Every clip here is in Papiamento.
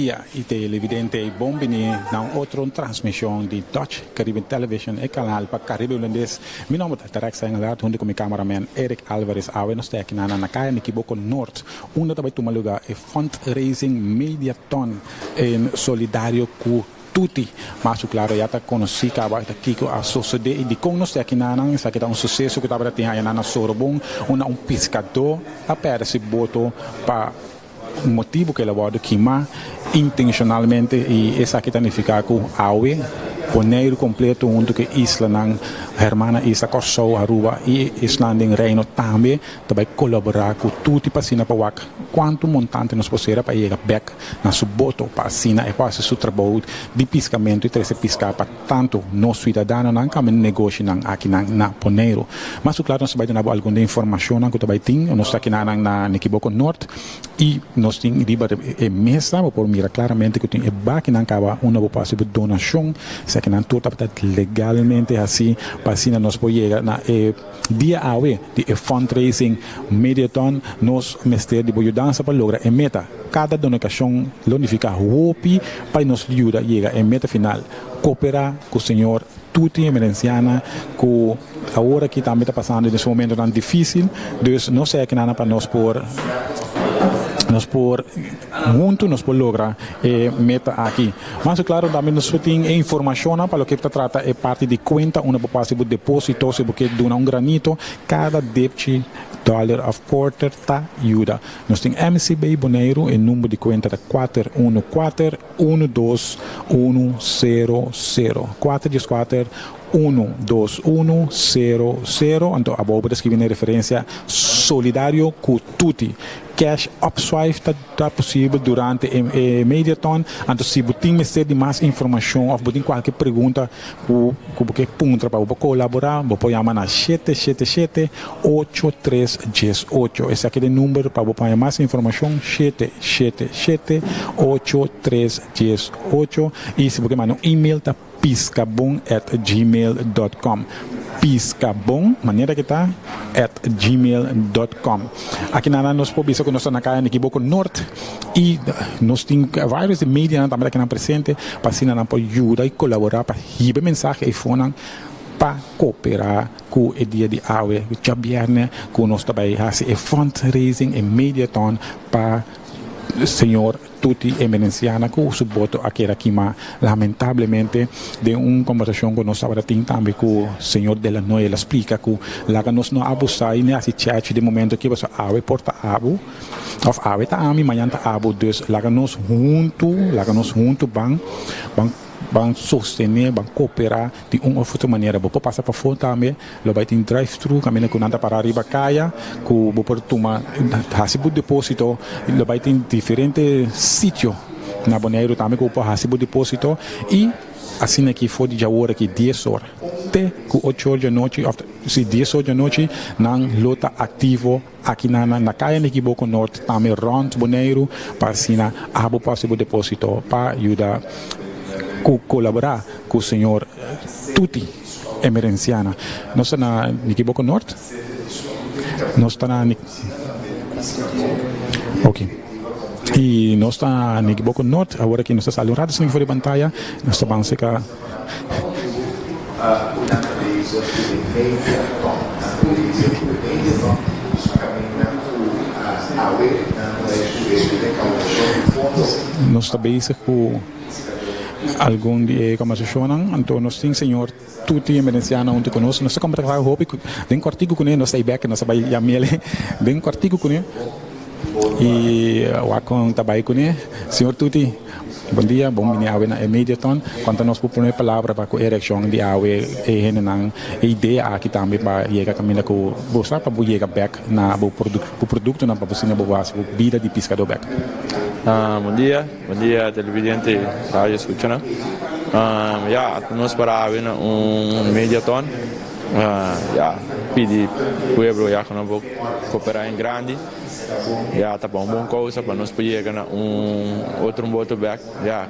dia y televidente, bon bini na un otro transmision di Dutch Caribbean Television, e canal pa Caribe Hulandes. Mi nomber ta Rex Engelhardt, hunto cu mi cameraman Eric Alvarez. Awe nos ta aki na na Kaya Nikiboko Noord, unda ta bay tuma lugar e fundraising mediathon en solidario cu Tuti. Mas cu claro ya ta conoci caba ta kico a sosode y dicon nos ta aki na nan. Esaki ta un suceso cu tabata tin aya na na Sorobon, unda un piscador a perde si boto pa motibu ku el a wòrdu kimá intenshonalmente i esaki ta nifiká ku awe Boneiru kompleto huntu ku e islanan hermana isla Kòrsou, Aruba i esnan den Reino tambe ta bai kolaborá ku tuti pa asina pa wak kuantu montante nos por sera pa e yega bèk na su boto pa asina e por hasi su trabou di piskamentu i trese piská pa tantu nos suidadanonan kamba negoshinan akinan na Boneiru. Mas ku klaru nos ta bai duna bo algun di e informashonnan ku ta bai tin. Nos ta akinanan na Nikiboko Nort i nos tin riba e mesa bo por mira klaramente ku tin e bakinan kaba unda bo por hasi bo donashon. Esakinan tur tabata legalmente hasi pa asina nos por yega na e dia awe di e fundraising mediathon. Nos mester di bo yudansa pa logra e meta. Kada donekashon lo nifiká hopi pa nos yuda yega e meta final. Koperá ku Señor Tuti Emerenciana ku awor aki tambe ta pasando den su momentonan difísil. Dus nos ta akinan pa nos por nos por huntu nos por logra e meta aki. Mas klaro tambe nos por tin e informashonnan pa loke ta trata e parti di kuenta unda bo por hasi bo depósito si bo ke duna un granito. Kada depchi, dòler òf quarter ta yuda. Nos tin MCB Boneiru, e number di kuenta ta kuater unu kuater unu dos unu sero sero, kuater dies kuater unu dos unu sero sero, anto abou bo ta skibi na e referensia Solidario ku Tuti. Cash òf swipe ta ta posibel durante e e mediathon, anto si bo tin mester di mas informashon òf bo tin kualke pregunta ku ku bo ke puntra pa bo por kolaborá, bo por yama na shete shete shete ocho tres djes ocho. Esaki ta e number pa bo paña mas informashon, shete shete shete ocho tres djes ocho. I si bo ke manda un email ta piskabon at gmail dot com. Piskabon, manera ke ta, at gmail dot com. Aki nan nos por bisa ku nos ta na kaya Nikiboko Nort i nos tin varios di medianan tambe ta kinan presente pa asina nan por yuda i kolaborá pa hiba e mensahe eifonan pa koperá ku e dia di awe djabièrnè ku nos ta bai hasi e fundraising, e mediathon pa señor Tuti Emerenciana ku su boto a keda kima lamentablemente. Den un kombersashon ku nos tabata tin tambe ku señor De La Noy el a splika ku laga nos no abusá i ni hasi chèchi den momento aki pasobra awe por ta abo òf awe ta ami mañan ta abo dus laga nos huntu laga nos huntu ban ban ban sostené ban koperá di un òf otro manera. Bo por pasa pafó tambe lo bai tin drive thru kaminda ku nan ta pará riba kaya ku bo por tuma hasi bo depósito lo bai tin diferente sitio na Boneiru tambe ku bo por hasi bo depósito i asina aki for di djawor aki dies or te ku ocho or djanochi òf si dies or djanochi nan lo ta aktivo aki na na kaya Nikiboko Noord tambe rònt Boneiru pa asina abo por hasi bo depósito pa yuda ku kolaborá ku señor Tuti Emerenciana. Nos ta na Nikiboko Noord? Nos ta na Ok. I nos ta na Nikiboko Noord. Awor aki nos ta sali un rato sin for di pantaya. Nos ta ban seka. Nos ta bezig ku algun di e kombersashonnan. Anto nos tin señor Tuti Emerenciano huntu ku nos. Nos ta kombersá hopi den kòrtiku kuné. Nos ta ei bèk, nos ta bai yam'el den kòrtiku kuné. I wak kon ta bai kuné. Señor Tuti, bon dia, bon bini awe na e Mediathon. Konta nos bo promé palabra pa ku e reakshon di awe, e hendenan, e idea aki tambe pa yega kaminda ku bo sa pa bo yega bèk na bo bo produktonan pa bo asina bo hasi bo bida di piskadó bèk. Bon dia, bon dia televidente i radio escuchanan. Ya, nos para awe na un Mediathon. Ya, pidi pueblo ya ku nan por koperá en grandi. Ya ta pa un bon kousa pa nos por yega na un otro boto bek. Ya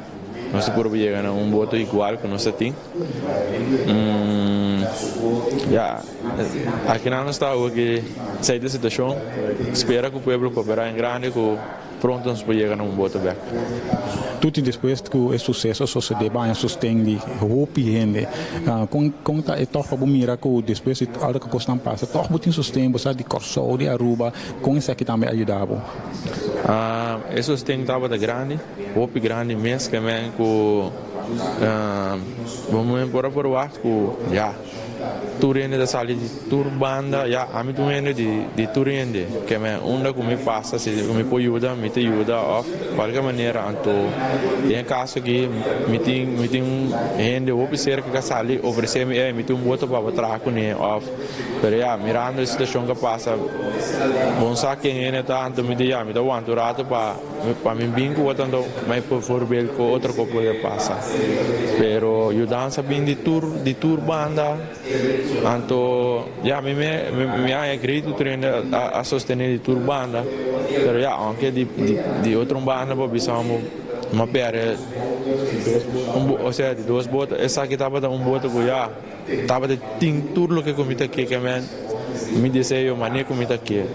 nos ta puru por yega na un boto igual ku nos ta tin. Ya akinan nos ta awor ki esei ta e situashon. Spera ku pueblo koperá en grandi ku. Pronto nos por yega na un boto bek. Tuti despues ku e suseso sosodé bo haña sosten di hopi hende. Kon kon ta e tòg pa bo mira ku despues di ora ku kosnan pasa tòg bo tin sosten bo sa di Kòrsou, di Aruba, kon esaki tambe a yuda bo? E sosten tabata grandi, hopi grandi mes ke men ku bo por a verwagt ku ya. Tur hende ta sali di tur banda, ya ami ta un hende di tur hende, ke men unda ku mi pasa si mi por yuda mi ta yuda òf kualke manera, anto den e kaso aki mi tin mi tin un hende hopi serka ku a sali ofresé mi ey mi tin un boto pa bo traha kuné òf pero ya mirando e situashon ku a pasa bo no sa ken hende ta anto mi di ya mi ta wanta un rato pa. Pa mi bin ku otro anto mai por voorbeeld ku otro ku por pasa. Pero yudansa bin di tur di tur banda anto ya mi me mi a haña great ku tur hende a sostene di tur banda pero ya aunke di di otro banda por bisa mi a perde un osea di dos boto esaki tabata un boto ku ya Tabata tin tur loke ku mi ta ke kemen mi deseo mane ku mi ta ke.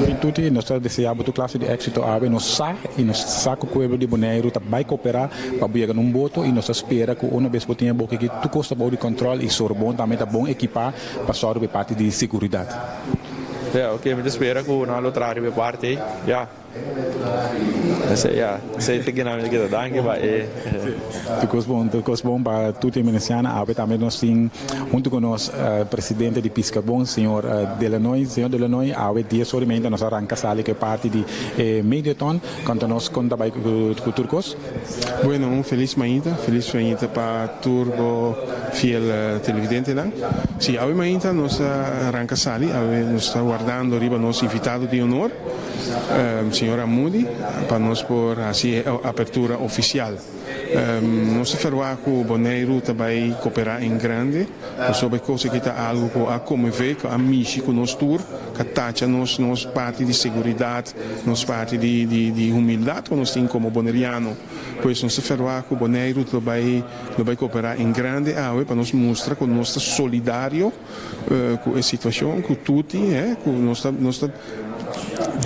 Mi tuti nos ta desea bo tur klase di éksito awe. Nos sa i nos sa ku pueblo di Boneiru ta bai koperá pa bo yega na un boto i nos ta spera ku una bes bo tin e boki aki tur kos ta bou di kòntròl i Sorbon tambe ta bon ekipá pa sòru pa e parti di seguridat. Ya, oke, mi ta spera ku nan lo traha riba e parti ei. Ya. Esei ya, esei ta kina mi kita danki pa e. Tur kos bon, tur kos bon pa tur e Veneciana. Awe tambe nos tin huntu ku nos presidente di Piscabon, señor Delanoy. Señor Delanoy, awe dies ora y meinta nos a ranka sali ku e parti di e Mediathon. Konta nos kon ta bai ku tur kos. Bueno, un felis mainta, felis mainta pa tur bo fiel televidentenan. Si, awe mainta nos a ranka sali, awe nos ta wardando riba nos invitado di honor. Señora Moody pa nos por haci e apertura oficial. Nos ta ferwagt cu Boneiru ta bay coopera en grande pasobra e cos aki ta algo cu a conmove, cu a mishi cu nos tur, cu a tacha nos nos parti di seguridad, nos parti di di humildad cu nos tin como Boneriano. Pues nos ta ferwagt cu Boneiru lo bay lo bay coopera en grande awe pa nos mustra cu nos ta solidario cu e situacion cu tuti, cu nos ta nos ta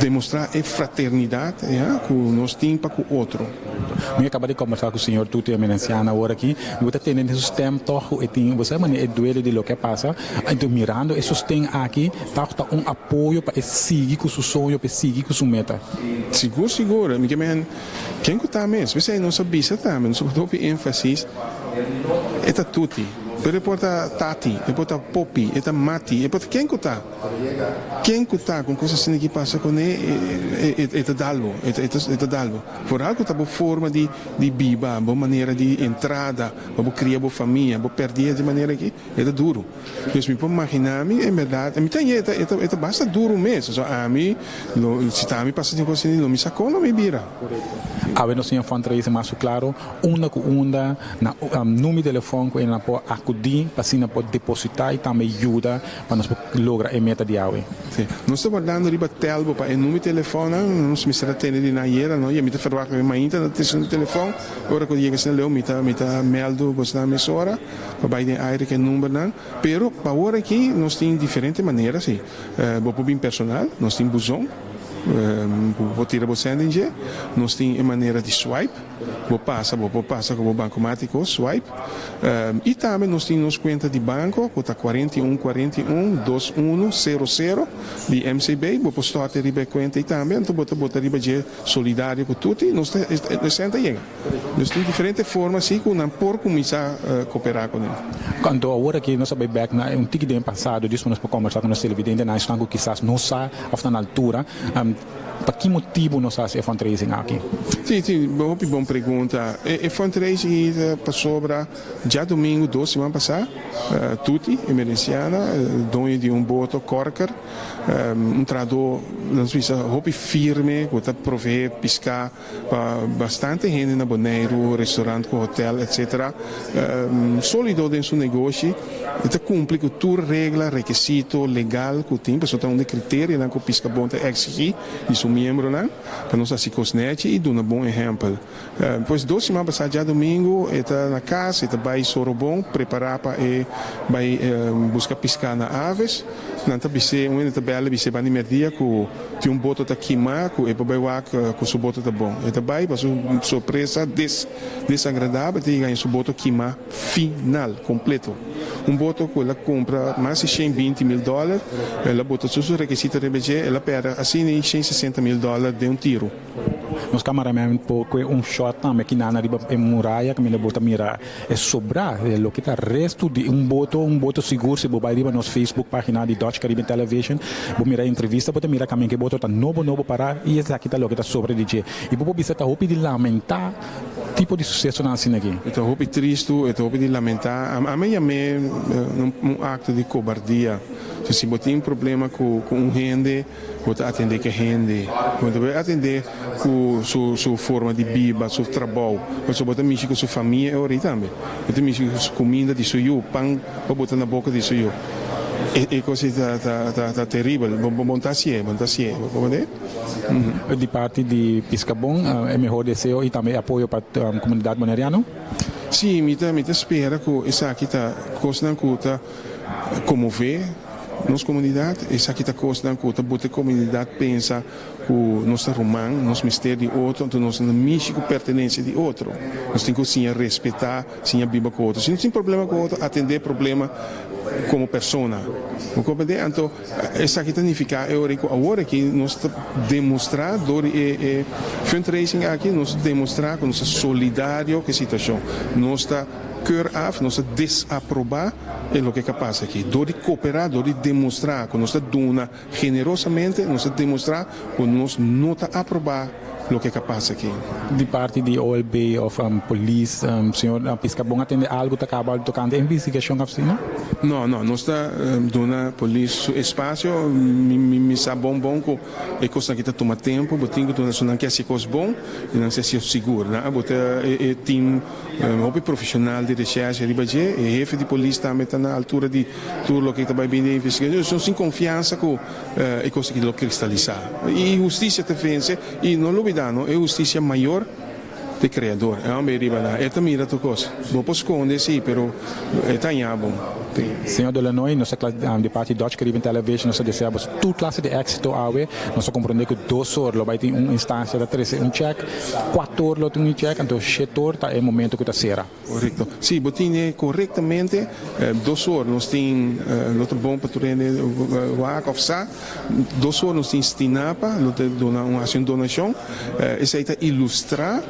Demostrá e fraternidat ku nos tin pa ku otro. Mi a kaba di kombersá ku señor Tuti Emerenciana awor aki. Bo ta tende den su stem tòg ku e tin, bo sa manera e duele di loke a pasa. Anto mirando e sosten aki, tòg ta un apoyo pa e sigui ku su soño, pa e sigui ku su meta. Sigur, sigur. Mi ke men, ken ku ta mes? P'esei nos a bisa tambe, nos a pone hopi énfasis, e ta Tuti, pero e por ta Tati, e por ta Popi, e ta Mati, e por ta ken ku ta. Ken ku ta ku un kos asina ki pasa kuné, e ta dal bo, e ta dal bo. Foral ku ta bo forma di biba, bo manera di entrada, pa bo kria bo famia, bo pèrdí di manera aki, e ta duru. Dus mi por maginá mi, en bèrdat, mi ta e ta e ta basta duru mes. Pasobra ami, lo, si ta ami pasa tin kos asina, lo mi sa kon lo mi bira. Awe nos tin e fundraising mas ku klaro, unda ku unda, na number di telefòn ku e nan por akudí pa asina por depositá i tambe yuda Pa nos por logra e meta di awe. Sí. Nos ta wardando riba telbo pa e number telefonnan. Nos mester a tende di nan ayera, no? Ya mi ta ferwagt mi mainta na tene telefon. Ora ku yega asina leu mi ta mi ta meldo bosnan mesora pa bai den aire ku e numbernan. Pero pa awor aki nos tin diferente manera, sí. Bo por bin personal, nos tin buzon ku bo por tira bo sèn den dje. Nos tin e manera di swipe. Bo pasa, bo por pasa ku bo bankomátiko, swipe. I tambe nos tin nos kuenta di banko ku ta 41 41 21 00 di MCB. Bo por stòrte riba e kuenta ei tambe, anto bo ta bota riba dje solidario ku tuti. Nos ta, e sèn ta yega. Nos tin diferente forma asi ku nan por kuminsá koperá kuné. Anto awor aki nos a bai bèk na un tiki den pasado djis pa nos por kòmbersá ku nos televidentenan esnan ku kisas no sa òf ta na altura. Pa ki motibu nos hasi e fundraising aki? Sí, sí, hopi bon pregunta. E fundraising ei ta pasobra djadumingu dos siman pasá, Tuti, emerenciana, doño di un boto, Korker, un trahadó, nos bisa, hopi firme ku ta proveé piská pa bastante hende na Boneiru, restaurant ku hotel, etcetera. Sólido den su negoshi, e ta kumpli ku tur regla, rekisito legal ku tin, pasobra ta un di e kriterionan ku Piskabon ta eksigí di su miembronan, pa nos hasi kos nèchi i duna bon ehèmpel. Pues dos siman pasá djadumingu e ta na kas, e ta bai Sorobon prepará pa e bai buska piská na Aves. Nan ta bis'é, un hende ta bèl a bis'é banda di mèrdia ku tin un boto ta kimá ku e por bai wak ku su boto ta bon. E ta bai pa su sorpresa des desagradabel ta yega haña su boto kimá final, kompleto. Un boto ku el a kumpra mas di 120 mil dòler, el a bota tur su rekisito riba dje, el a pèrdè asina i 160 mil dòler den un tiru. Nos cameraman por kue un shot tambe kinan riba e muraya kaminda bo ta mira e sobrá, e loke ta restu di un boto, un boto sigur. Si bo bai riba nos Facebook página di Dutch Caribbean Television, bo mira e entrevista, bo ta mira kaminda ku e boto ta nobo nobo pará i esaki ta loke ta sobra di dje. I bo por bisa ta hopi di lamentá tipo di susesonan asina aki. E ta hopi tristu, e ta hopi di lamentá. Ami a yam'é un akto di kobardia. Si bo tin problema ku un hende, Bo ta atendé ku e hende. Bo ta bai atendé ku su su forma di biba, su trabou. Pasobra bo ta mishi ku su famia e ora ei tambe. Bo ta mishi ku su kuminda di su yu, pan pa bota na boka di su yu. E e kos ei ta ta ta ta teribel. Bo bo no ta hasié, bo no ta hasié. Bo comprendé? Di parti di Piscabon e mehor deseo i tambe e apoyo pa komunidat boneriano. Sí, mi ta mi ta spera ku esaki ta kosnan ku ta konmové nos komunidat. Esaki ta kosnan ku ta buta e komunidat pensa ku nos ta ruman, nos mester di otro, anto nos no mishi ku pertenensia di otro. Nos tin ku siña respetá, siña biba ku otro. Si nos tin problema ku otro, atendé e problema komo persona. Bo komprendé? Anto esaki ta nifiká e ora ku awor aki nos ta demostrá dor di e fundraising aki, nos ta demostrá ku nos ta solidario ku e situashon. Nos ta keur af, nos ta desaprobá e loke ka pasa aki. Dor di koperá, dor di demostrá ku nos ta duna generosamente, nos ta demostrá ku nos no ta aprobá loke ka pasa aki. Di parti di OLB òf polis, señor Piscabon a tende algu ta kaba tokante e investigashon òf asina? No, no. Nos ta duna polis su espasio. Mi sa bon bon ku e kosnan aki ta tuma tempu. Bo tin ku duna esunnan ke hasi e kos bon i nan si hasié sigur. Nan a bota e team Hopi profesional di recherche riba dje, e hefe di polis tambe ta na altura di tur loke ta bai bini den investigacion. Nos tin confiansa cu e cos aki lo cristalisa. Y husticia ta vence y no lubida no, e husticia mayor ta e Creador. E homber riba la, e ta mira tur cos. Bo por sconde si, pero e ta haña bo. Señor Delanoy, nos ta di parti Dutch Caribbean Television, nos ta desea bos tur clase di exito awe. Nos ta comprende cu dos or lo bai tin un instancia ta trece un check. Kuator lo tin un check, anto shetor ta e momento ku ta sera. Korekto. Si bo tine korektamente dos or nos tin lo ta bon pa tur hende wak of sa. Dos or nos tin Stinapa lo ta duna un hasi un donashon. Esei ta ilustra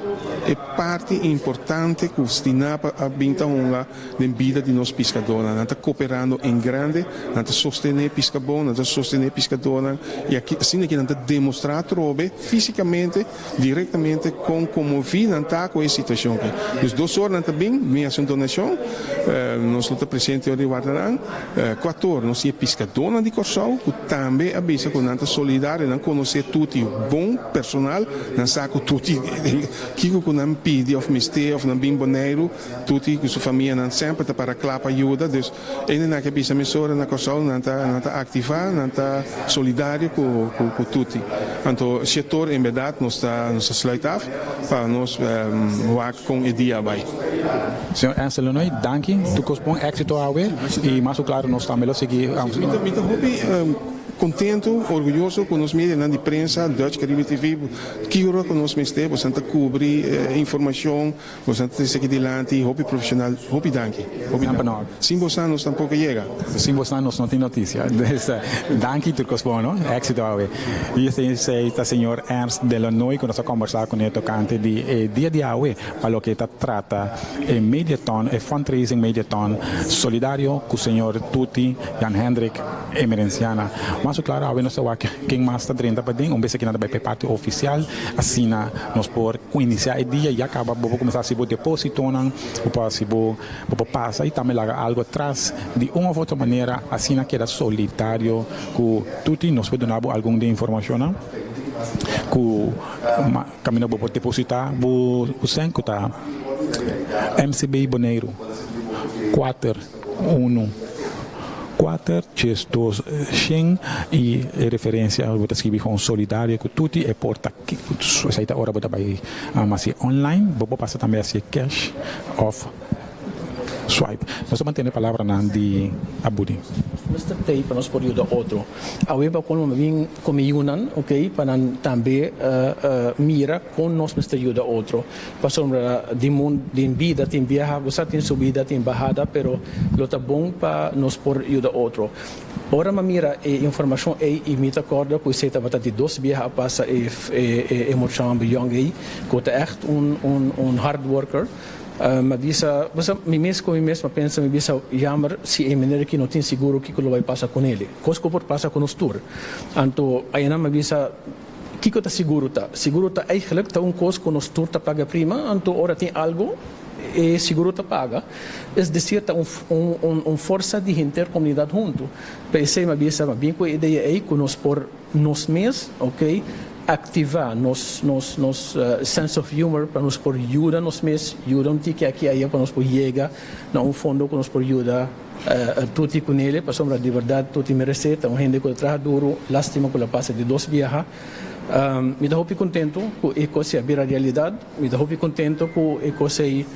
e parti importante ku Stinapa a bin ta hunga den bida di nos piskadónan. Nan ta koperando en grande, nan ta sostené piskabon, nan ta sostené piskadónan i aki asina ki nan ta demostrá atrobe físikamente, direktamente kon konmoví nan ta ku e situashon aki. Dus dos or nan ta bin, bin hasi un donashon, nos lo ta presente ora di warda nan. Kuator nos tin e piskadónan di Kòrsou ku tambe a bisa ku nan ta solidario, nan konosé Tuti bon personal, nan sa ku Tuti kiko ku nan pidi òf mester òf nan bin Boneiru, Tuti ku su famianan semper ta para kla pa yuda, dus hendenan ke bisa mesora na Kòrsou nan ta nan ta aktivá, nan ta solidario ku ku Tuti. Anto shetor en bèrdat nos ta nos ta sluit af pa nos wak kon e dia a bai. Señor Ernst Lanoy, danki, tur kos bon, éksito awe i mas ku klaro nos tambe lo sigui. Mi ta hopi kontentu, orguyoso ku nos medianan di prensa, Dutch Caribbean TV, ki ora ku nos mester boso ta kubri informashon. Boso ta trese aki dilanti hopi profesional, hopi danki, hopi danki. Sin boso nos tampoco yega. Sin boso nos no tin noticia. Dus danki tur cos bon no, exito awe. Y esey ta señor Ernst Delanoy cu nos a combersa cune tocante di e dia di awe pa loke ta trata e mediathon, e fundraising mediathon solidario cu señor Tuti Jan Hendrik Emerenciana. Mas cu claro awe nos ta wak ken mas ta drenta paden, un bes aki nan ta bay pa e parti oficial asina nos por Ku inisiá e dia ya kaba bo por kuminsá hasi bo depósitonan, bo por hasi bo, bo por pasa i tambe laga algu atras. Di un òf otro manera asina keda solitario ku tuti nos por duna bo algun di e informashonnan ku kaminda bo por depositá bo sèn ku ta MCB Boneiru kuater. Unu, kuater, djes, dos, shen i e referensia bo ta skibi kon solidario ku tuti e por ta esei ta ora bo ta bai hasi online bo por pasa tambe hasi cash òf. Swipe. Nos ta mantene palabranan di Abudi. Mester tei pa nos por yuda otro. Awe pa kon bin ku mi yunan, ok, pa nan tambe mira kon nos mester yuda otro. Pasobra den mun den bida tin biaha, bo sa tin subida tin bahada, pero lo ta bon pa nos por yuda otro. Ora mi a mira e informashon ei i mi ta kòrda ku esei tabata di dos biaha a pasa e e mucha yòn ei ku ta ègt un un un hard worker. Mi a bisa, bo sa, mi mes ku mi mes mi a pensa, mi bisa, jammer si e meneer aki no tin seguro kiko lo bai pasa ku nele. Kos ku por pasa ku nos tur. Anto ayanan mi a bisa, kiko ta seguro ta? Seguro ta eigenlijk ta un kos ku nos tur ta paga prima, anto ora tin algo e seguro ta paga. Es desir ta un un un forsa di henter komunidat huntu. P'esei mi a bisa, mi a bin ku e idea ei ku nos por nos mes, ok, activa nos nos nos sense of humor pa nos por yuda nos mes, yuda un tiki aki aya pa nos por yega na un fondo ku nos por yuda Tuti ku Nele, pasobra di berdad Tuti merece, ta un hende ku ta traha duro, lastima ku la pasa di dos biaha. Mi ta hopi contento ku e kos ei a bira realidad, mi ta hopi contento ku e kos ei.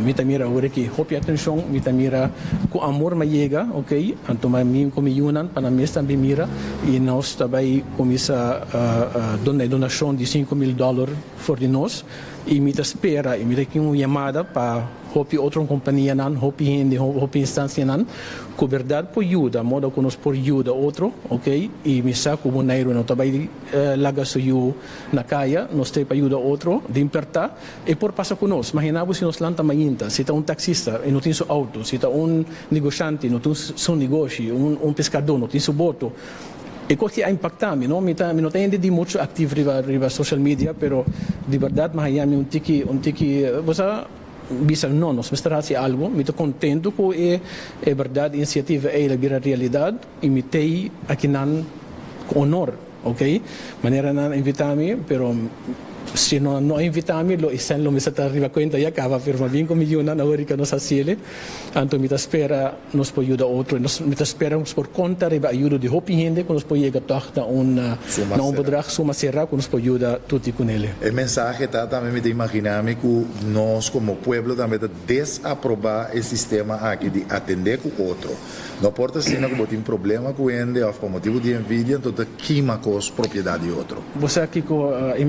Mi ta mira awor aki hopi atencion, mi ta mira cu amor m'a yega, ok, anto m'a mi cu mi yunan pa nan mes tambe mira y nos ta bay cuminsa duna e donacion di 5000 dollar for di nos y mi ta spera y mi ta tin un yamada pa hopi otro companianan, hopi hende, hopi instancianan cu berdad por yuda, moda cu nos por yuda otro, ok, y mi sa cu Boneiru no ta bay laga su yu Na kaya, nos ta e pa yuda otro den pertá. E por pasa ku nos. Maginá bo si nos lanta mainta, si ta un taksista e no tin su outo, si ta un negoshante no tin su negoshi, un peskadó no tin su boto. E kos ki a impaktá mi, no? Mi ta, mi no ta hende di muchu aktif riba riba social media, pero di bèrdat mi haña mi un tiki, un tiki, bo sa, bisa no, nos mester hasi algu. Mi ta kontentu ku e e bèrdat inisiativa ei la bira realidat i mi t'ei akinan ku onor. Ok, manera nan a invita mi, pero si nan no a invita mi lo esei lo mester ta riba cuenta ya caba, pero ma bien cu mi yunan awor rica nos haciele, anto mi ta spera nos por yuda otro, nos mi ta spera nos por conta riba ayudo di hopi hende cu nos por yega tog na un na un bedrag suma sera cu nos por yuda tuti cu nele. E mensahe ta tambe mi ta imagina mi cu nos como pueblo tambe ta desaproba e sistema aki di atende cu otro. No por ta asina ku bo tin problema ku hende òf pa motibu di envidia anto ta kima kos propiedat di otro. Bo sa kiko i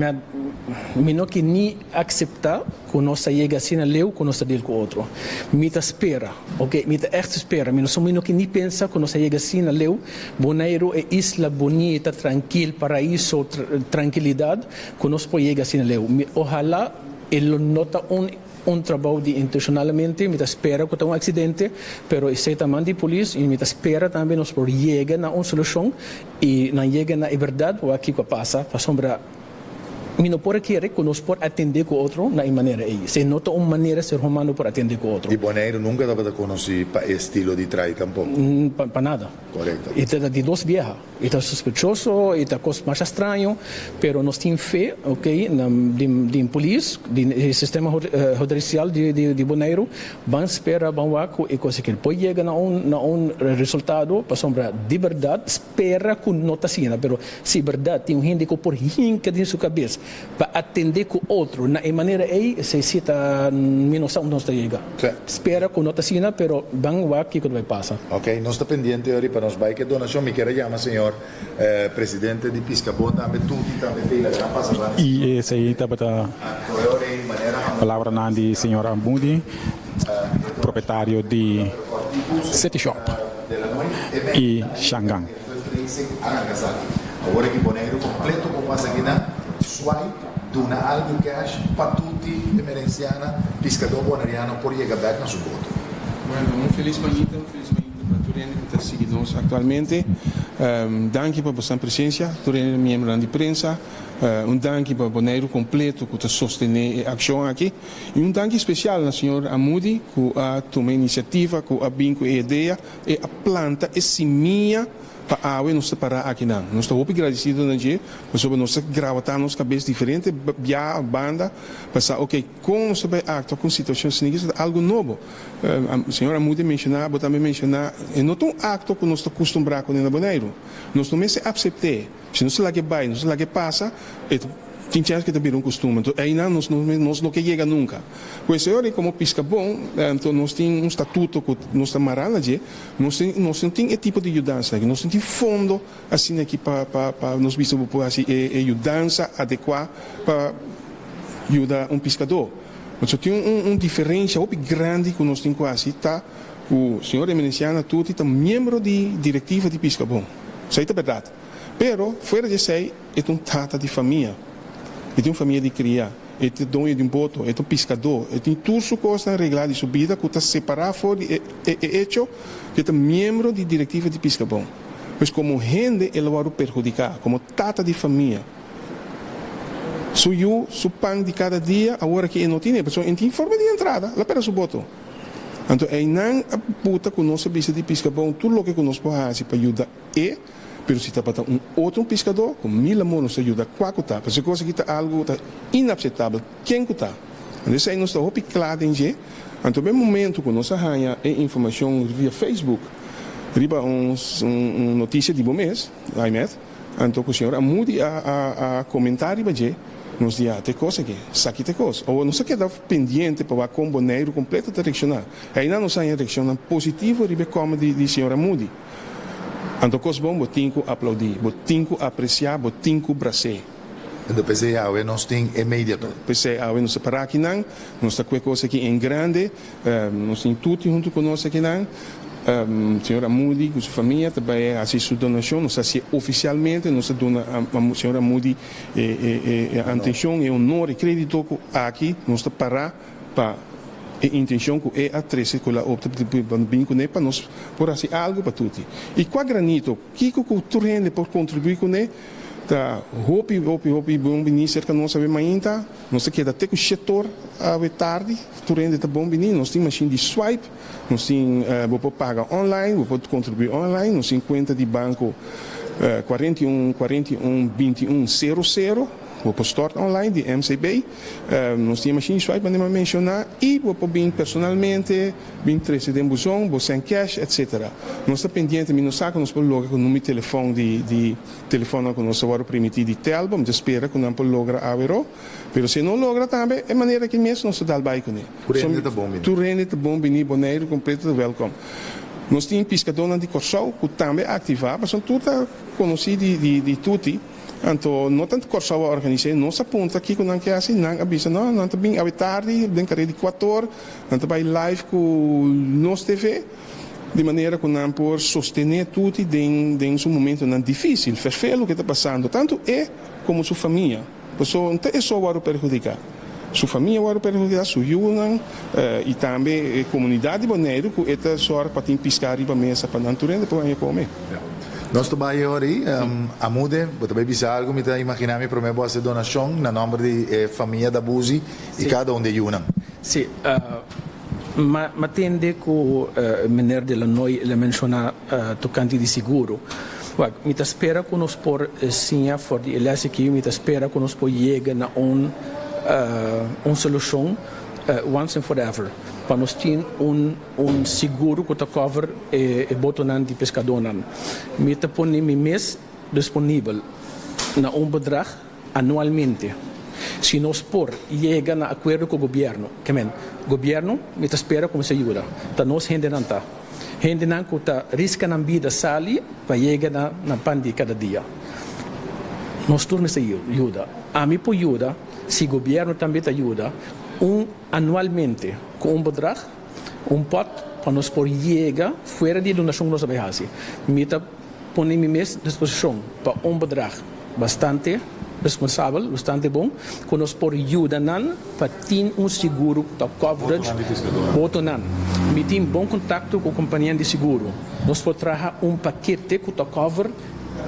mi no ke ni akseptá ku nos ta yega asina leu ku nos ta deal ku otro. Mi ta spera, ok, mi ta ègt spera, mi no mi no ke ni pensa ku nos ta yega asina leu. Boneiru e isla bunita, trankil, paraiso, trankilidat, ku nos por yega asina leu. Mi ohalá e lo no ta un. Un trabou di intencionalmente, mi ta spera cu ta un accidente, pero esey ta man di polis y mi ta spera tambe nos por yega na un solucion y nan yega na e berdad wak kico a pasa, pasobra mi no por a kere cu nos por atende cu otro na e manera ey. Esey no ta un manera ser humano por atende cu otro. Y Boneiru nunca tabata conoci pa e estilo di trai tampoco. Pa nada. Corecto. E ta di dos biaha. E ta sospechoso, e ta kos masha straño, pero nos tin fe, ok, na den polis, den e sistema hudisial di Boneiru, ban spera, ban wak ku e kos aki por yega na un na un resultado, pasobra di bèrdat spera ku no ta asina, pero si bèrdat tin un hende ku por hinka den su kabes pa atende ku otro na e manera ei, esei si ta mi no sa unda nos ta yega. Spera ku no ta asina, pero ban wak kiko ta bai pasa. Ok, nos ta pendiente ori pa nos bai ke donashon. Mi kier a yama señor presidente di Piscabon tambe, Tuti tambe te la gran pasa banda. I esei tabata palabranan di señor Amudi, propietario di City Shop i Shangan. Awor aki Boneiru completo por pasa akinan, swipe, duna algu cash pa tuti emerenciana, piscador boneriano por yega bek na su boto. Bueno, un felis mañita, un felis mañita pa tur hende ku ta sigui nos aktualmente. Danki pa bosan presensia, tur hende miembronan di prensa. Un danki pa Boneiru kompleto ku ta sostené e akshon aki. I un danki spesial na señor Amudi ku a tuma e inisiativa, ku a bin ku e idea, e a planta e simia pa awe nos ta pará akinan. Nos ta hopi gradisido na dje pasobra nos ta grawatá nos kabes diferente bia of banda pa sa oke kon nos ta bai aktua ku un situashon asina ki ta algu nobo. Señor Amudi a menshoná, bo tambe a menshoná, e no ta un akto ku nos ta kustumbrá kuné na Boneiru. Nos no mester apsept'é. Si nos ta lag'é bai, nos ta lag'é pasa, e ta. Tin chèns ku e ta bira un kustumber. Anto einan nos nos no ke yega nunka. Pues e ora ei komo Piskabon, anto nos tin un statuto ku nos ta mará na dje, nos tin nos no tin e tipo di yudansa aki, nos no tin fondo asina aki pa pa pa nos bisa bo por hasi e e yudansa adekuá pa yuda un piskadó. Pasobra tin un un diferensha hopi grandi ku nos tin ku hasi ta ku señor Emenenciana Tuti ta miembro di direktiva di Piskabon. Esei ta bèrdat. Pero fuera di esei e ta un tata di famia. E tin un famia di kria. E ta doño di un boto, e ta un piskadó, e tin tur su kosnan reglá di su bida ku ta separá for di e e echo ku e ta miembro di direktiva di Piskabon. Pues komo hende el a wòrdu perhudiká, komo tata di famia. Su yu, su pan di kada dia, awor aki e no tin e, pasobra e no tin forma di entrada, el a pèrdè su boto. Anto einan a buta ku nos a bisa di Piskabon tur loke ku nos por hasi pa yuda e. Pero si tabata un otro un piskadó, ku mil amor nos ta yuda kua ku ta. Pasobra e kos aki ta algu ku ta inapseptabel, ken ku ta. Anto esei nos ta hopi kla den dje. Anto ben momentu ku nos a haña e informashon via Facebook riba un un notisia di bo mes, Aimet, anto ku señor Amudi a a a komentá riba dje, nos di a te kos aki, esaki ta e kos. Awor nos a keda pendiente pa wak kon Boneiru kompleto ta reakshoná. Einan nos a haña reakshonnan positivo riba e kòment di di señor Amudi. Anto kos bon bo tin ku aplaudí, bo tin ku apresiá, bo tin ku bras'é. Anto p'esei awe nos tin e mediaton. P'esei awe nos ta pará akinan, nos ta kue kos aki en grande, nos tin Tuti huntu ku nos akinan, señor Amudi ku su famia ta bai hasi su donashon, nos ta hasié ofisialmente, nos ta duna señor Amudi e antenshon, e honor, e krédito ku aki nos ta pará pa e intencion cu e a trece cu el a opta pa bin cune pa nos por haci algo pa Tuti. Y cua granito, kico cu tur hende por contribui cune ta hopi hopi hopi bon bini cerca nos awe mainta. Nos ta keda te cu shetor awe tardi, tur hende ta bon bini. Nos tin machine di swipe, nos tin bo por paga online, bo por contribui online, nos tin cuenta di banco 41 41 21 sero sero, bo por stort online di MCB. Nos tin e machine swipe manera mi a menciona y bo por bin personalmente bin trece den buzon bo send cash etc. Nos ta pendiente mi no sa cu nos por logra cu numero di telefon di di telefonnan cu nos a worde primiti di Telbo mi ta spera cu nan por logra awero pero si e no logra tambe e manera aki mes nos ta dal bay cune. Tur hende ta bon bini. Tur hende ta bon bini Boneiru completo ta welcome. Nos tin piscadornan di Corsou cu tambe a activa pasobra tur ta conoci di di di Tuti. Anto no tantu Kòrsou a organis'é, nos a puntra kiko nan ke hasi, nan a bisa no, nan ta bin awe tardi den kare di kuator, nan ta bai live ku nos TV, di manera ku nan por sostené Tuti den den su momentonan difísil, ferfé loke ta pasando, tantu e komo su famia, pasobra no ta e so wòrdu perhudiká, su famia wòrdu perhudiká, su yunan i tambe e komunidat di Boneiru ku e ta sòrg pa tin piská riba mesa pa nan tur hende por haña kome. Nos ta bai ora ei. Amude, bo ta bai bisa algu? Mi ta imaginá mi promé bo hasi donashon na nòmber di e famia Dabuzi i kada un di e yunan. Sí. M'a tende ku meneer De Lannoy el a menshoná tokante di seguro. Wak, mi ta spera ku nos por siña for di e lès aki. Mi ta spera ku nos por yega na un un solushon once and forever pa nos tin un Un seguro ku ta cover e botonan di peskadónan. Mi ta pone mi mes disponibel na un bedrag anualmente. Si nos por yega na akuerdo ku gobièrnu, ke men, gobièrnu mi ta spera kuminsá yuda. Ta nos hendenan ta. Hendenan ku ta riska nan bida sali pa yega na nan pan di kada dia. Nos tur mester yuda. Ami por yuda si gobièrnu tambe ta yuda un anualmente ku un bedrag. Un pòt pa nos por yega fuera di e donashon ku nos a bai hasi. Mi ta pone mi mes disposishon pa un bedrag bastante responsabel, bastante bon, ku nos por yuda nan pa tin un seguro ku ta coverage botonan. Mi tin bon kontakto ku kompanianan di seguro. Nos por traha un pakete ku ta cover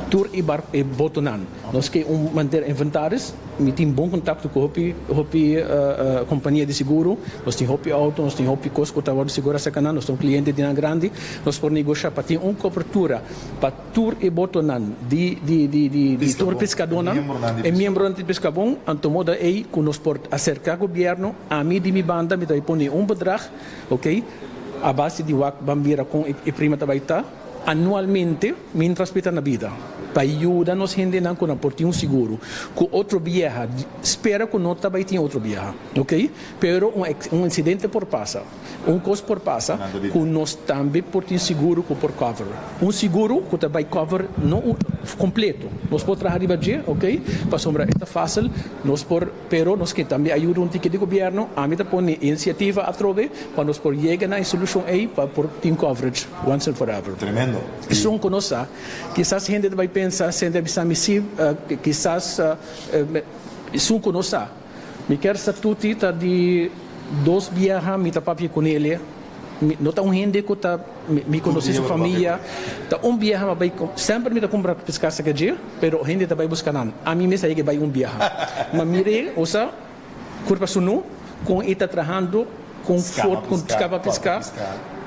tur e bar e botonan. Nos ke un manera inventaris. Mi tin bon kontakto ku hopi hopi kompania di seguro. Nos tin hopi outo, nos tin hopi kos ku ta wòrdu segurá serka nan. Nos ta un kliente di nan grandi. Nos por negoshá pa tin un kobertura pa tur e botonan di di di di di tur piskadónan, e miembronan di Piskabon. Anto moda ei ku nos por aserká gobièrnu. Ami di mi banda mi ta bai pone un bedrag, oke, a base di wak ban mira kon e prima ta bai ta anualmente mientras mi ta na bida. Pa yuda nos hendenan ku nan por tin un seguro ku otro biaha, spera ku no ta bai tin otro biaha, ok? Pero un un insidente por pasa, un kos por pasa ku nos tambe por tin seguro ku por cover. Un seguro ku ta bai cover no un kompleto, nos por traha riba dje, ok? Pasobra e ta fásil, nos por, pero nos ke tambe ayuda un tiki di gobièrnu, ami ta pone inisiativa atrobe pa nos por yega na e solushon ei pa por tin coverage once and forever. Tremendo. Esun ku nos sa. Kisas hende ta bai pensa, hende a bisa mi si, kisas esun ku no sa. Mi kier sa tuti ta di dos biaha mi ta papia ku nele, mi no ta un hende ku ta mi konosé su famia, ta un biaha mi a bai, semper mi ta kumpra piská saka dje, pero hende ta bai buska nan, ami mes a yega bai un biaha. Ma mir'é, osa, Kurpa sunu, kon e ta trahando, kon fort, kon skapa piská,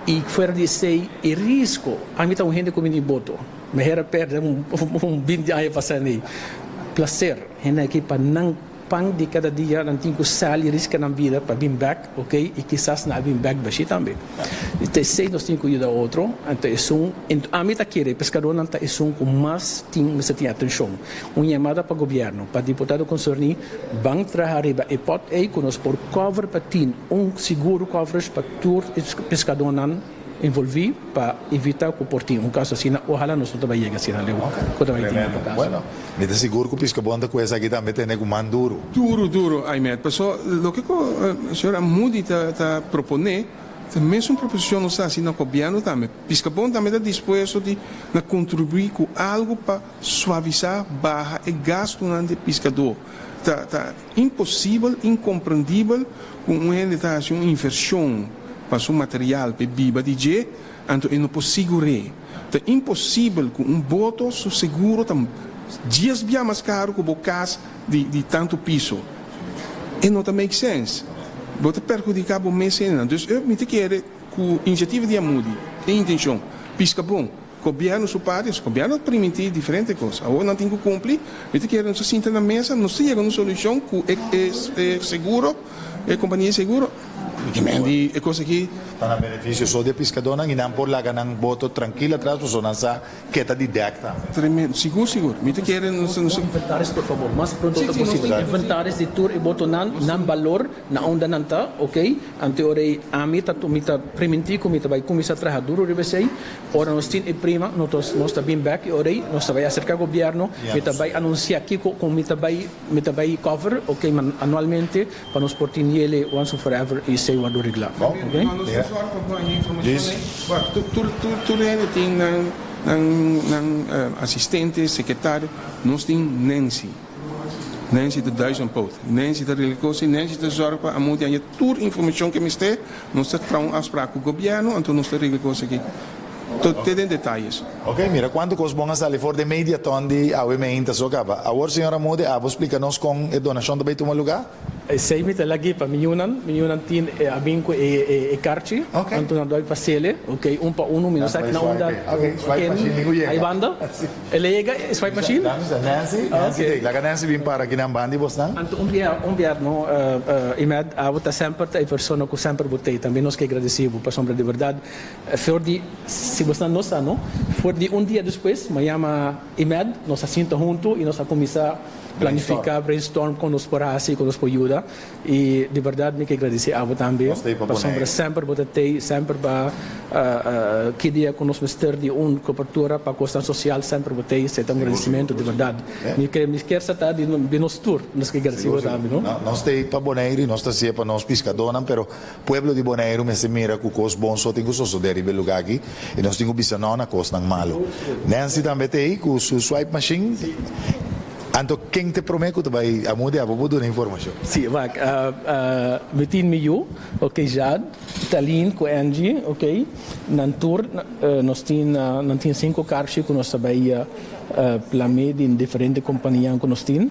i fuera di esei e risko. Ami ta un hende ku mi di boto. Mi hera pèrdè un binti aña pasá nei. Plaser, hende aki pa nan pan di kada dia nan tin ku sali riska nan bida pa bin bèk, ok, i kisas nan a bin bèk bashí tambe. Ta esei nos tin ku yuda otro, anto esun, ami ta kere peskadónan ta esun ku mas tin mester tin atenshon. Un yamada pa gobièrnu, pa diputado konserní, ban traha riba e pòt ei ku nos por cover pa tin un seguro coverage pa tur e peskadónan envolví pa evitá ku por tin un kaso asina. Ohala nos no ta bai yega asina leu ku ta bai tin otro kaso. Bueno, mi ta sigur ku Piskabon ta ku esaki tambe tene ku man duru. Duru, duru, Aimet. Paso loke ku señora Moody ta proponé ta mesun proposishon nos ta hasi na gobièrnu tambe. Piskabon tambe ta dispuesto di na kontribuí ku algu pa Suavisá, baha e gastunan di e piskadó. Ta ta imposibel, inkomprendibel ku un hende ta hasi un invershon pa su material p'e biba di dje, anto e no por sigur'é. Ta imposibel ku un boto su seguro ta dies bia mas karu ku bo kas di di tantu piso. E no ta make sense. Bo ta perhudiká bo mes hendenan. Dus mi ta kere ku inisiativa di Amudi, e intenshon, piska bon. Gobierno su parti, nos gobierno a primintí diferente cos, awor nan tin cu cumpli, mi ta kere nos a sinta na mesa, nos ta yega un solucion cu e e seguro, e compania di seguro, mi ke men di e cos aki. Ta na beneficio so di e piscadornan y nan por laga nan boto trankil atras pasobra nan sa ke ta di dek tambe. Tremendo, sigur sigur, mi ta kere nos nos. Inventaris por favor, mas pronto ta posibel, inventaris di tur e botonan, nan balor, na unda nan ta, ok, ante ora ei ami ta mi ta primintí cu mi ta bay cuminsa traha duro riba esey. Ora nos tin e prima, nos ta bin bek i ora ei nos ta bai aserka gobièrnu, mi ta bai anunsiá kiko ku mi ta bai mi ta bai cover, ok, anualmente pa nos por tin yele once and forever i esei wòrdu reglá, ok. No, nos ta sòru pa haña informashon ei. Wak, tur tur tur hende tin nan nan nan asistente, sekretario, nos tin Nancy. Nancy ta duizendpoot. Nancy ta regla kos i Nancy ta sòru pa Amudi haña tur informashon ku e mester. Nos ta traha un afsprak ku gobièrnu, anto nos ta regla kos aki te den detayes. Ok, mira kuantu kos bon a sali for den mediaton di awe meinta so kaba. Awor señor Amudi, abo splika nos kon e donashon ta bai tuma lugá? Esei mi ta lag'é pa mi yunan. Mi yunan tin e a bin ku e karchi. Anto nan dòi pa sele. Ok, un pa unu. Mi no sa na unda ken ai banda. El a yega e swipe machine? Nancy, Nancy ta ei. Laga Nancy bin para aki nan banda di bosnan. Anto un bia, un bia no, Imed, abo ta semper ta e persona ku semper bo ta ei. Tambe nos ke gradisí bo pasobra di berdad for di, si bosnan no sa no, for di un dia despues mi a yama Imed, nos a sinta huntu i nos a kuminsá Planifica, brainstorm con nos por haci, con nos por yuda. Y di berdad mi ke gradici abo tambe pasobra semper bo ta tey, semper ba ki dia cu nos mester di un cobertura pa cosnan social semper bo tey. Esey ta un gradicimento di berdad. Mi ke mi kier sa ta di nos tur nos ke gradici bo tambe no. Nos tey pa Boneiru y nos ta hacié pa nos piscadornan pero pueblo di Boneiru mester mira cu cos bon so tin cu sosode riba e lugar aki y nos tin cu bisa no na cosnan malo. Nancy tambe tey cu su swipe machine. Anto ken ta e promé ku ta bai Amudi abo por duna informashon? Sí, wak, mi tin mi yu, ok, Jad, Talin ku Angie, ok, nan tur nos tin, nan tin sinku karchi ku nos ta bai plamé den diferente kompanianan ku nos tin.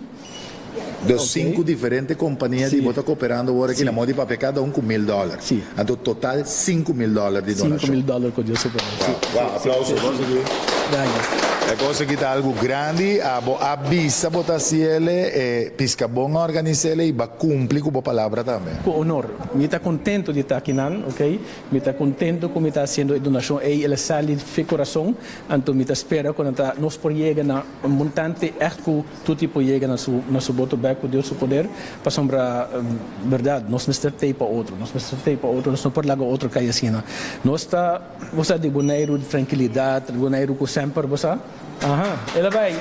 Dus sinku diferente kompania di bo ta kooperando awor aki na modo di papia kada un ku $1000. Si. Anto total $5000 di donashon. $5000 ku Dios su poder. Si. Wow, aplauso. Danki. E kos aki ta algu grandi. Abo a bisa bo ta hasiele, e Piskabon a organisele i ba kumpli ku bo palabra tambe. Ku honor. Mi ta kontentu di ta akinan, ok. Mi ta kontentu ku mi ta hasiendo e donashon ei. El a sali di kurason. Anto mi ta spera ku nan ta nos por yega na un montante ègt ku Tuti por yega na su na su boto bek ku Dios su poder, pasobra berdad nos mester tei pa otro, nos mester tei pa otro, nos no por laga otro kai asina. Nos ta bo sa di Boneiru di trankilidat, Boneiru ku semper bo sa, aha, el a bai.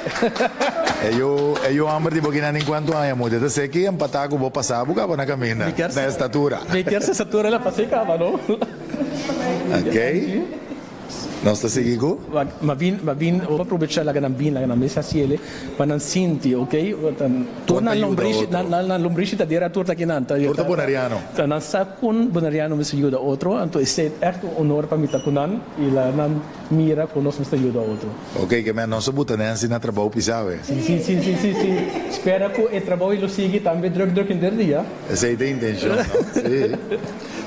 E yu e yu homber di bo kinan den kuantu aña mucha ta seki empatá ku bo pasá bo kaba na kaminda na estatura. Mi kier sa estatura el a pas'é kaba no. Okey. Nos ta sigui ku. Ma bin, ma bin, bo aprobecha laga nan bin, laga nan mes haci ele, pa nan sinti, ok? Tur nan lombrishi, nan, nan lombrishi ta dera tur ta kinan. Tur ta boneriano. Ta nan sa kon boneriano mester yuda otro, anto esei ta echt un honor pa mi ta ku nan i laga nan mira kon nos mester yuda otro. Ok, ke men nos a buta Nancy na trabou pisa awe. Si, si, si, si, si, si. Spera ku e trabou ei lo sigui tambe druk druk henter dia. Esei ta intencion, no? Si.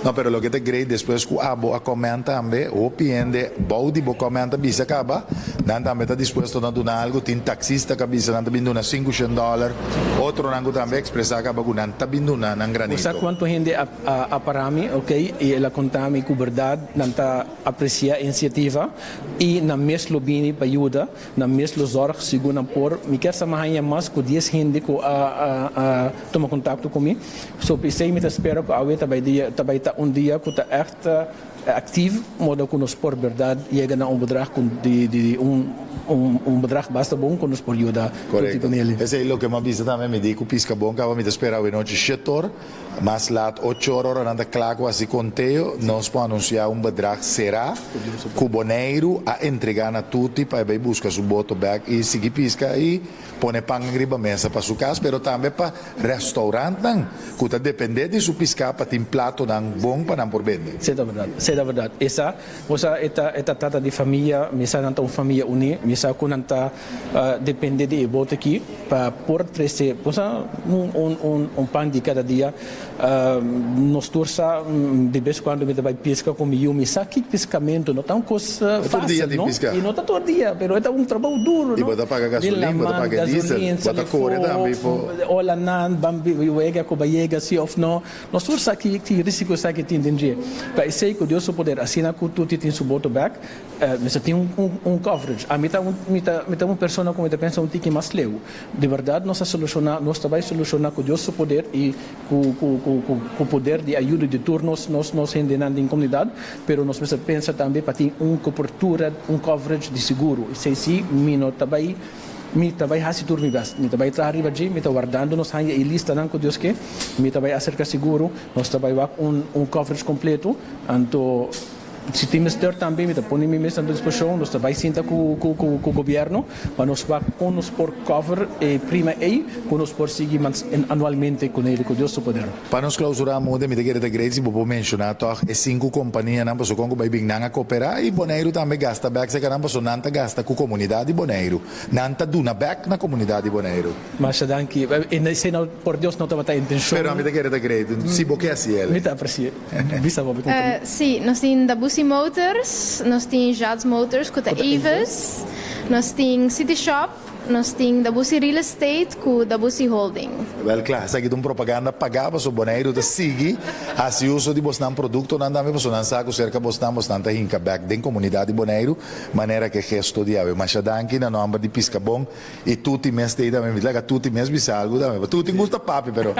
No, pero loke ta great despues ku abo a comment tambe, hopi hende bou di bo comment a bisa kaba, nan tambe ta dispuesto na duna algu. Tin taxista ku a bisa nan ta bin duna $500, otronan ku tambe a ekspresá kaba ku nan ta bin duna nan Bo sa granito. kuantu hende a a para mi, ok, i el a konta mi ku bèrdat nan ta apresiá e inisiativa i nan mes lo bini pa yuda. Nan mes lo zorg segun nan por. Mi kier sa mi haña mas ku dies hende ku a a tuma kontakto ku mi. So p'esei mi ta spera ku awe ta bai dia ta bai ta un dia ku ta ègt aktiv moda ku nos por bèrdat yega na un bedrag ku di di un un un bedrag basta bon ku nos por yuda tuti Korekto. ku neli. Esei loke mi a bisa tambe. Mi di ku piska bon kaba mi ta spera awe nochi shetor. Mas laat ocho or ora nan ta kla ku hasi konteo, nos por anunsiá un bedrag será ku Boneiru a entregá na Tuti pa e bai buska su boto bèk i sigui piska i pone pan riba mesa pa su kas, pero tambe pa rèstourantnan ku ta dependé di su piská pa tin platonan bon pa nan por bende. Esei ta bèrdat, esei ta bèrdat. E sa, bo sa e ta e ta tata di famia, mi sa nan ta un famia uní, mi sa ku nan ta depende di e boto aki pa por trese bo sa un un un pan di kada dia. Nos tur sa di bes kuando mi ta bai piska ku mi yu mi sa ki piskamentu no ta un kos fasil no i no ta tur dia pero e ta un trabou duru no. I bo ta paga gasolin bo ta paga diesel bo ta kore tambe po. Olanan ban wega ku bai yega si of no. Nos tur sa ki ki risiko esaki tin den dje. Pa esei ku Dios su poder asina ku tuti tin su boto bek. Mester tin un coverage. Ami ta un mi ta mi ta un persona ku mi ta pensa un tiki mas leu. Di bèrdat nos a solushoná, nos ta bai solushoná ku Dios su poder i ku ku ku ku ku poder di ayuda di tur nos nos nos hendenan den komunidat, pero nos mester pensa tambe pa tin un kobertura, un coverage di seguro. Esei si mi no ta bai mi ta bai hasi tur mi bèst. Mi ta bai traha riba dje, mi ta wardando nos haña e listanan ku Dios ke, mi ta bai aserka seguro, nos ta bai wak un un coverage kompleto, anto. Si tin mester tambe mi ta pone mi mes na disposishon, nos ta bai sinta ku ku gobièrnu pa nos wak kon nos por cover e prima ei ku nos por sigui anualmente ku neli ku Dios su poder. Pa nos klausurá Moody, mi ta kere ta great si bo por menshoná tòg e sinku kompanianan pasobra kon ku bai bin nan a koperá i Boneiru tambe gasta bèk seka nan pasobra nan ta gasta ku komunidat di Boneiru. Nan ta duna bèk na komunidat di Boneiru. Masha danki. Esei no por Dios no tabata intenshon. Pero ami ta kere ta great si bo ke hasi el. Mi ta apresi'é. Bisa bo mi. Sí, nos tin Dabusi Motors, nos tin Jats Motors ku ta Avis, nos tin City Shop, nos tin Dabusi Real Estate ku Dabusi Holding. Wèl kla, esaki ta un propaganda pagá pasobra Boneiru ta sigui hasi uso di bosnan produktonan tambe pasobra nan sa ku serka bosnan bosnan ta hinka bèk den komunidat di Boneiru manera ku e gesto di awe. Masha danki na nòmber di Piskabon. I Tuti mes ta ei tambe. Mi ta laga Tuti mes bisa algu tambe. Tuti gusta papia, pero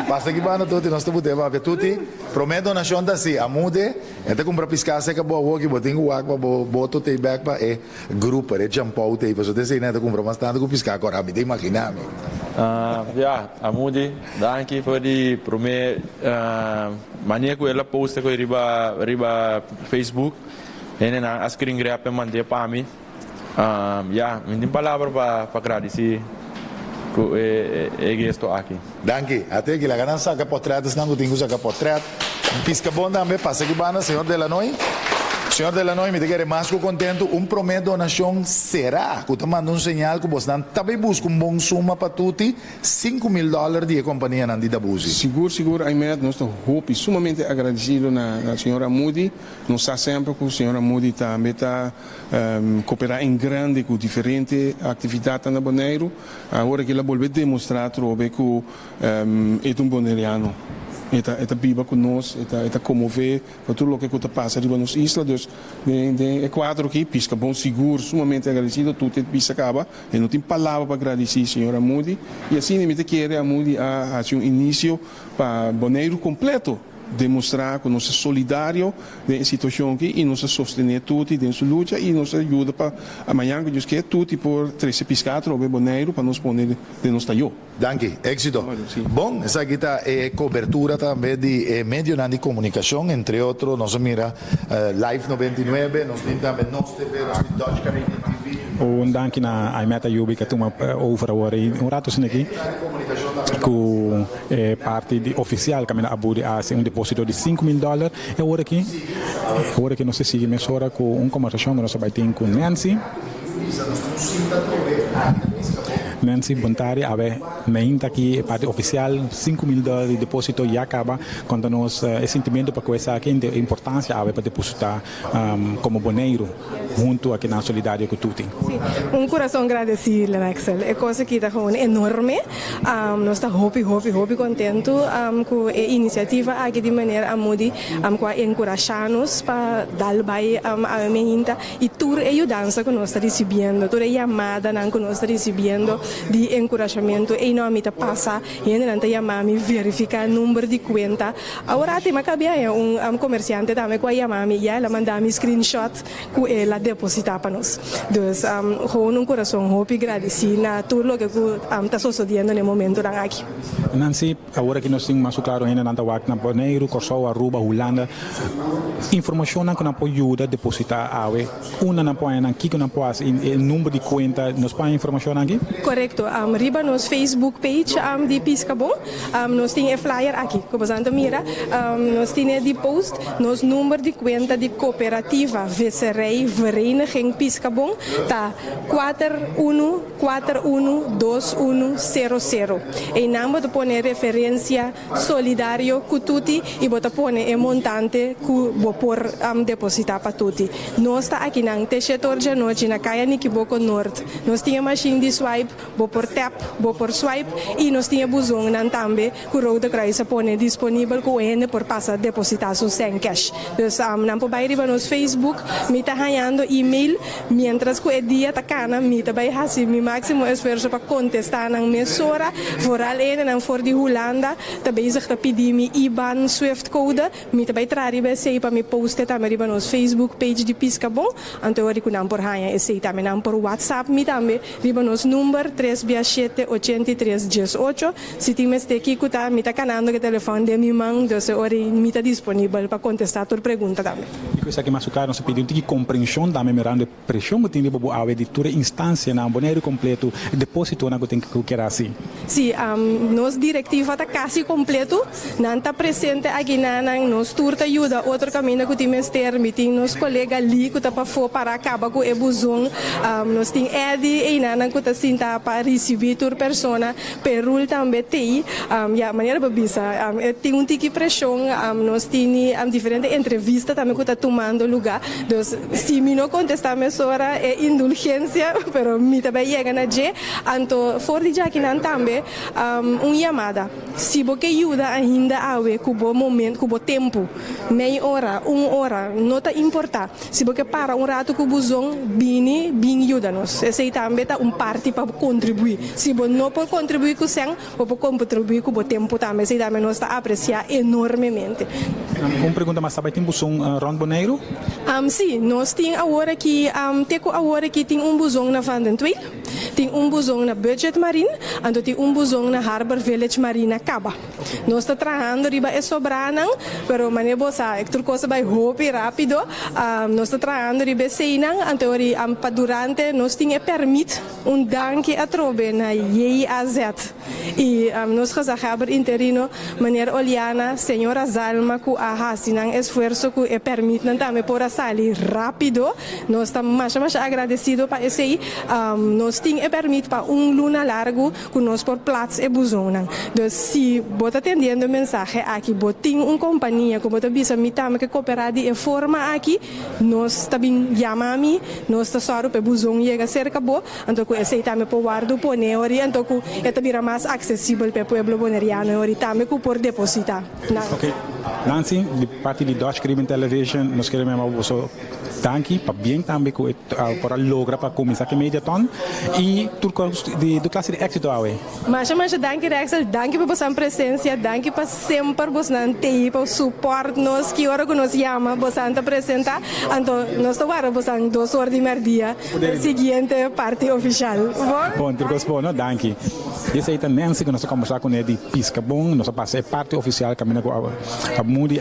pasa aki banda Tuti nos ta bute papia. Tuti, prome donashon ta asi, a mude, e ta kumpra piská seka bo awoki, bo tin ku wak pa bo boto ta ei bèk pa e grouper, e champou ta ei, pasobra ta esei nan e ta kumpra mas tantu ku piská kòrá. Mi ta imaginá mi. Ya, a Mudi, danki for di prome mania ku el a post ku riba riba Facebook. Hendenan a screen grab e mand'é pa mi. Ya, mi tin palabra pa pa gradisí ku e e gesto aki. Danki. Ate aki laga nan saka potret esnan ku tin ku saka potret. Piska bon tambe pasa aki banda señor Delanoy. Señor Delanoy, mi ta kere mas ku kontentu. Un promé donashon será ku ta manda un señal ku bosnan ta bai buska un bon suma pa Tuti, 5000 dòler di e kompanianan di Dabuzi. Sigur sigur Aimet, nos ta hopi sumamente agradesido na na señora Moody. Nos sa semper ku señora Moody tambe ta koperá en grande ku diferente aktividatnan na Boneiru. Awor aki el a bolbe demostrá atrobe ku e ta un boneriano. E ta e ta biba ku nos, e ta e ta konmové pa tur loke ku ta pasa riba nos isla. Dus den den e kuadro aki Piska Bon sigur sumamente agradesido. Tur te bisa kaba e no tin palabra pa gradisí señora Moody. I asina mi ta kere a Moody a hasi un inisio pa Boneiru kompleto demostrá ku nos ta solidario den e situashon aki i nos ta sostené Tuti den su lucha i nos ta yuda pa mañan ku Dios ke Tuti por trese piská atrobe Boneiru pa nos pone den nos tayó. Danki. Éxito. Bon, esaki ta e cobertura tambe di e medionan di comunicacion, entre otro nos a mira Live 99, nos tin tambe Nos TV, nos tin Dutch Caribbean TV. Un danki na Aimet Ayubi ku a tuma over awor i un rato asina aki ku e parti di ofisial kaminda a budi a hasi un deposito di 5000 dòler i awor aki awor aki nos ta sigui mesora ku un kombersashon ku nos a bai tin ku Nancy. Nancy, bon tardi. Awe meinta aki e parti ofisial, 5000 dòler di deposito ya kaba. Konta nos e sintimentu pa ku esaki i e importansia awe pa depositá komo Boneiru huntu aki na Solidario ku Tuti. Sí, un kurason gradesí, Lenexel. E kos aki ta gewoon enorme. Nos ta hopi, hopi, hopi kontentu ku e inisiativa aki di meneer Amudi ku a enkurashá nos pa dal bai awe meinta. I tur e yudansa ku nos ta risibiendo, tur e yamadanan ku nos ta risibiendo di enkurashamentu, ei no a mi ta pasa, hendenan ta yama mi verifiká number di kuenta. Awor ati mi a kabia haña un komersiante tambe ku a yama mi, ya el a manda mi screenshot ku el a depositá pa nos. Dus gewoon un kurason hopi gradisí na tur loke ku ta sosodiendo na e momentunan aki. Nancy, Awor aki nos tin mas ku klaro hendenan ta wak na Boneiru, Kòrsou, Aruba, Hulanda. Informashonnan ku nan por yuda depositá awe, unda nan por haña nan, kiko nan por hasi i e number di kuenta, nos por haña informashonnan aki? Korekto. Riba nos Facebook page di Piskabon nos tin e flyer aki ku boso ta mira. Nos tin e di post nos number di kuenta di Kooperativa Visserij Vereniging Piskabon ta 41. 412100. Einan bo ta pone referensia solidario ku Tuti i bo ta pone e montante ku bo por depositá pa Tuti. Nos ta akinan te shete or djanochi na Kaya Nikiboko Noord. Nos tin e mashin di swipe, bo por tap, bo por swipe i nos tin e buzonnan tambe ku Rode Kruis a pone disponibel ku hende por pasa depositá su sèn kèsh. Dus nan por bai riba nos Facebook, mi ta hañando email. Miéntras ku e dia ta kana, mi ta bai hasi mi máksimo esfuerso pa kontestá nan mesora. Vooral hendenan for di Hulanda ta bezig ta pidi mi IBAN, Swift code. Mi ta bai traha riba esei pa mi poste tambe riba nos Facebook page di Piska Bon. Anto ora ku nan por haña esei tambe nan por WhatsApp mi tambe riba nos number tres bia shete 83 18. Si tin mester kiko ta, mi ta kanando ku e telefòn den mi man, dus e ora ei mi ta disponibel pa kontestá tur pregunta tambe. I ku esaki mas ku klaru nos a pidi un tiki komprenshon tambe mirando e preshon ku tin riba bo awe di tur e instansianan, Boneiru kompletu, e depositonan ku tin ku keda hasi. Sí, nos direktiva ta kasi kompletu. Nan ta presente aki nanan. Nos tur ta yuda otro kaminda ku tin mester. Mi tin nos kolega Lee ku ta pafó para kaba ku e buzon. Nos tin Eddie einanan ku ta sinta pa risibí tur persona. Perul tambe tei. Ya, manera bo bisa, e tin un tiki preshon. Nos tini diferente entrevista tambe ku ta tumando lugá. Dus, si mi no kontestá mesora, e indulgensia, pero mi ta bai yega na dje. Anto, for di djakinan tambe, un yamada. Si bo ke yuda ainda awe ku bo momento, ku bo tempu, mei ora, un ora, no ta importá. Si bo ke para un ratu ku buzon, bini, bin yuda nos. Esei tambe ta un parti pa kontribuí. Si bo no por kontribuí ku sèn, bo por kontribuí ku bo tempu tambe. Esei tambe nos ta apresiá enormemente. Un pregunta mas, ta bai tin buzon rònt Boneiru? Sí, nos tin. Awor aki, te ku awor aki tin un buzon na Van den Tweel, tin un buzon na Budget Marine, anto tin un buzon na Harbor Village Marina kaba. Nos ta trahando riba e sobranan, pero manera bo sa, tur kos ta bai hopi rápido. Nos ta trahando riba eseinan, anto ori pa durante nos tin e pèrmit. Un danki atrobe na JAZ i nos gezaghebber interino meneer Oliana, señora Zalma ku a hasi nan esfuerso ku e pèrmitnan tambe por a sali rápido. Nos ta masha masha agradesido pa esei. Nos tin e pèrmit pa un luna largu ku nos por plats e buzonnan. Dus si bo ta tendiendo e mensahe aki, bo tin un kompania ku bo ta bisa mi tambe ke koperá di e forma aki, Nos ta bin yama mi, nos ta sòru pa e buzon yega serka bo, anto ku esei tambe por wòrdu pone ori, anto ku e ta bira mas aksesibel pa e pueblo boneriano e ori tambe ku por depositá nan. Ok, Nancy, di parti di Dutch Caribbean Television nos kere mema boso danki pa bien tambe ku e por a logra pa kuminsá ku e mediaton i tur kos di tur klase di éksito awe. Masha masha danki Rexel, danki pa bosan presencia, danki pa semper bosnan tei pa support nos ki ora ku nos yama bosan ta presenta, anto nos ta warda bosan 2 or di merdia pa e siguiente parti official. Bon? Bon, tur kos bon no, danki. I esei ta Nancy ku nos a kombersá kuné di Piskabon, nos a pasa e parti ofisial kaminda ku a muri.